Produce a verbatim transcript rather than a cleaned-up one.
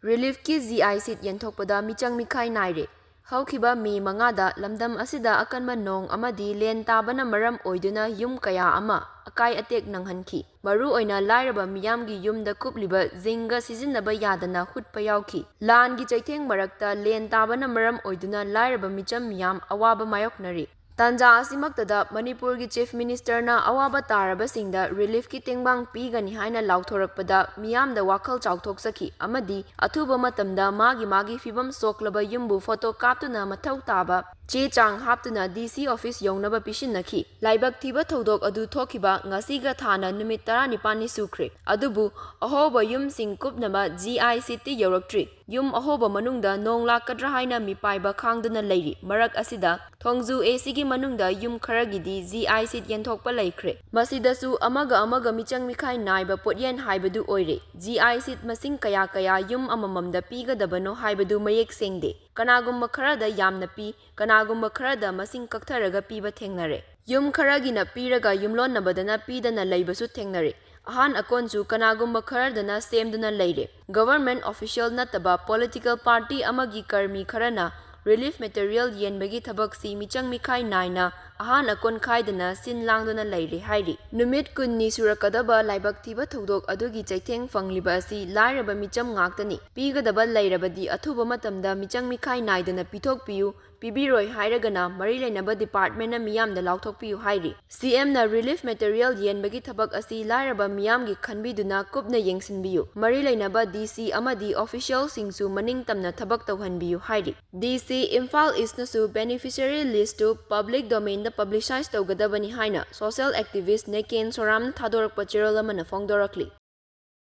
ꯔꯤꯂꯤꯐꯀꯤ G ꯑꯥꯏ ꯁꯤꯠ ꯌꯦꯟꯊꯣꯛꯄꯗ ꯃꯤꯆꯪ ꯃꯤꯈꯥꯏ ꯅꯥꯏꯔꯦ꯫ ꯍꯧꯈꯤꯕ ꯃꯦ ꯃꯉꯥꯗ ꯂꯝꯗꯝ ꯑꯁꯤꯗ ꯑꯀꯟꯕ ꯅꯣꯡ ꯑꯃꯗꯤ ꯂꯦꯟ ꯇꯥꯕꯅ ꯃꯔꯝ ꯑꯣꯏꯗꯨꯅ ꯌꯨꯝ ꯀꯌꯥ ꯑꯃ ꯑꯀꯥꯏ ꯑꯇꯦꯛ ꯅꯪꯍꯟꯈꯤ꯫ ꯃꯔꯨꯑꯣꯏꯅ ꯂꯥꯏꯔꯕ ꯃꯤꯌꯥꯝꯒꯤ ꯌꯨꯝꯗ ꯀꯨꯞꯂꯤꯕ ꯖꯤꯡꯒ ꯁꯤꯖꯤꯟꯅꯕ ꯌꯥꯗꯅ ꯍꯨꯠꯄ ꯌꯥꯎꯈꯤ꯫ ꯂꯥꯟꯒꯤ ꯆꯩꯊꯦꯡ ꯃꯔꯛꯇ ꯂꯦꯟ ꯇꯥꯕꯅ ꯃꯔꯝ ꯑꯣꯏꯗꯨꯅ ꯂꯥꯏꯔꯕ ꯃꯤꯆꯝ ꯃꯤꯌꯥꯝ ꯑꯋꯥꯕ ꯃꯥꯌꯣꯛꯅꯔꯤ꯫ ꯇꯥꯟꯖꯥ ꯑꯁꯤꯃꯛꯇꯗ ꯃꯅꯤꯄꯨꯔꯒꯤ Chief Ministerꯅ ꯑꯋꯥꯕ ꯇꯥꯔꯕꯁꯤꯡꯗ ꯔꯤꯂꯤꯐꯀꯤ ꯇꯦꯡꯕꯥꯡ ꯄꯤꯒꯅꯤ ꯍꯥꯏꯅ ꯂꯥꯎꯊꯣꯔꯛꯄꯗ ꯃꯤꯌꯥꯝꯗ ꯋꯥꯈꯜ ꯆꯥꯎꯊꯣꯛꯆꯈꯤ ꯑꯃꯗꯤ ꯑꯊꯨꯕ ꯃꯇꯝꯗ ꯃꯥꯒꯤ ꯃꯥꯒꯤ ꯐꯤꯕꯝ ꯁꯣꯛꯂꯕ ꯌꯨꯝꯕꯨ ꯐꯣꯇꯣ ꯀꯥꯞꯇꯨꯅ ꯃꯊꯧ ꯇꯥꯕ ꯆꯦ ꯆꯥꯡ ꯍꯥꯞꯇꯨꯅ ꯗꯤ ꯁꯤ ꯑꯣꯐꯤꯁ ꯌꯧꯅꯕ ꯄꯤꯁꯤꯟꯅꯈꯤ꯫ ꯂꯥꯏꯕꯛ ꯊꯤꯕ ꯊꯧꯗꯣꯛ ꯑꯗꯨ ꯊꯣꯛꯈꯤꯕ ꯉꯁꯤꯒ ꯊꯥꯅ ꯅꯨꯃꯤꯠ ꯇꯔꯥꯅꯤꯄꯥꯜꯅꯤ ꯁꯨꯈ꯭ꯔꯦ꯫ ꯑꯗꯨꯕꯨ ꯑꯍꯣꯕ ꯌꯨꯝꯁꯤꯡ ꯀꯨꯞꯅꯕ ꯖꯤ ꯑꯥꯏ ꯁꯤꯠꯇꯤ ꯌꯧꯔꯛꯇ꯭ꯔꯤ꯫ ꯌꯨꯝ ꯑꯍꯣꯕ ꯃꯅꯨꯡꯗ ꯅꯣꯡ ꯂꯥꯛꯀꯗ꯭ꯔꯥ ꯍꯥꯏꯅ ꯃꯤꯄꯥꯏꯕ ꯈꯥꯡꯗꯨꯅ ꯂꯩꯔꯤ꯫ ꯃꯔꯛ ꯑꯁꯤꯗ ꯊꯣꯡꯖꯨ ꯑꯦ ꯁꯤꯒꯤ ꯃꯅꯨꯡꯗ ꯌꯨꯝ ꯈꯔꯒꯤꯗꯤ ꯖꯤ ꯑꯥꯏ ꯁꯤꯠ ꯌꯦꯟꯊꯣꯛꯄ ꯂꯩꯈ꯭ꯔꯦ꯫ ꯃꯁꯤꯗꯁꯨ ꯑꯃꯒ ꯑꯃꯒ ꯃꯤꯆꯪ ꯃꯤꯈꯥꯏ ꯅꯥꯏꯕ ꯄꯣꯠꯌꯦꯟ ꯍꯥꯏꯕꯗꯨ ꯑꯣꯏꯔꯦ꯫ ꯖꯤ ꯑꯥꯏ ꯁꯤꯠ ꯃꯁꯤꯡ ꯀꯌꯥ ꯀꯌꯥ ꯌꯨꯝ ꯑꯃꯃꯝꯗ ꯄꯤꯒꯗꯕꯅꯣ ꯍꯥꯏꯕꯗꯨ ꯃꯌꯦꯛ ꯁꯦꯡꯗꯦ꯫ ꯀꯅꯥꯒꯨꯝꯕ ꯈꯔꯗ ꯌꯥꯝꯅ ꯄꯤ, ꯀꯅꯥꯒꯨꯝꯕ ꯈꯔꯗ ꯃꯁꯤꯡ ꯀꯛꯊꯔꯒ ꯄꯤꯕ ꯊꯦꯡꯅꯔꯦ꯫ ꯌꯨꯝ ꯈꯔꯒꯤꯅ ꯄꯤꯔꯒ ꯌꯨꯝꯂꯣꯟꯅꯕꯗꯅ ꯄꯤꯗꯅ ꯂꯩꯕꯁꯨ ꯊꯦꯡꯅꯔꯦ꯫ ꯑꯍꯥꯟ ꯑꯀꯣꯟꯁꯨ ꯀꯅꯥꯒꯨꯝꯕ ꯈꯔꯗꯅ ꯁꯦꯝꯗꯨꯅ ꯂꯩꯔꯦ꯫ Government official ꯅꯠꯇꯕ political party ꯑꯃꯒꯤ ꯀꯔꯃꯤ ꯈꯔꯅ relief material ꯌꯦꯟꯕꯒꯤ ꯊꯕꯛꯁꯤ ꯃꯤꯆꯪ ꯃꯤꯈꯥꯏ ꯅꯥꯏꯅ ꯑꯍꯥꯟ ꯑꯀꯣꯟ ꯈꯥꯏꯗꯅ ꯁꯤꯟ ꯂꯥꯡꯗꯨꯅ ꯂꯩꯔꯦ ꯍꯥꯏꯔꯤ꯫ ꯅꯨꯃꯤꯠ ꯀꯨꯟꯅꯤ ꯁꯨꯔꯛꯀꯗꯕ ꯂꯥꯏꯕꯛ ꯊꯤꯕ ꯊꯧꯗꯣꯛ ꯑꯗꯨꯒꯤ ꯆꯩꯊꯦꯡ ꯐꯪꯂꯤꯕ ꯑꯁꯤ ꯂꯥꯏꯔꯕ ꯃꯤꯆꯝ ꯉꯥꯛꯇꯅꯤ꯫ ꯄꯤꯒꯗꯕ ꯂꯩꯔꯕꯗꯤ ꯑꯊꯨꯕ ꯃꯇꯝꯗ ꯃꯤꯆꯪ ꯃꯤꯈꯥꯏ ꯅꯥꯏꯗꯅ ꯄꯤꯊꯣꯛꯄꯤꯌꯨ, ꯄꯤꯕꯤꯔꯣꯏ ꯍꯥꯏꯔꯒꯅ ꯃꯔꯤ ꯂꯩꯅꯕ departmentꯅ ꯃꯤꯌꯥꯝꯗ ꯂꯥꯎꯊꯣꯛꯄꯤꯌꯨ ꯍꯥꯏꯔꯤ꯫ ꯁꯤ ꯑꯦꯝꯅ relief material ꯌꯦꯟꯕꯒꯤ ꯊꯕꯛ ꯑꯁꯤ ꯂꯥꯏꯔꯕ ꯃꯤꯌꯥꯝꯒꯤ ꯈꯟꯕꯤꯗꯨꯅ ꯀꯨꯞꯅ ꯌꯦꯡꯁꯤꯟꯕꯤꯌꯨ, ꯃꯔꯤ ꯂꯩꯅꯕ ꯗꯤ ꯁꯤ ꯑꯃꯗꯤ officialꯁꯤꯡꯁꯨ ꯃꯅꯤꯡ ꯇꯝꯅ ꯊꯕꯛ ꯇꯧꯍꯟꯕꯤꯌꯨ ꯍꯥꯏꯔꯤ꯫ ꯗꯤ ꯁꯤ ꯏꯝꯐꯥꯜ ꯏꯁꯅꯁꯨ beneficiary listꯇꯨ public domainꯗ publicize ꯇꯧꯒꯗꯕꯅꯤ ꯍꯥꯏꯅ social activist ꯅꯦꯀꯦꯟ ꯁꯣꯔꯥꯝꯅ ꯊꯥꯗꯣꯔꯛꯄ ꯆꯦꯔꯣꯜ ꯑꯃꯅ ꯐꯣꯡꯗꯣꯔꯛꯂꯤ꯫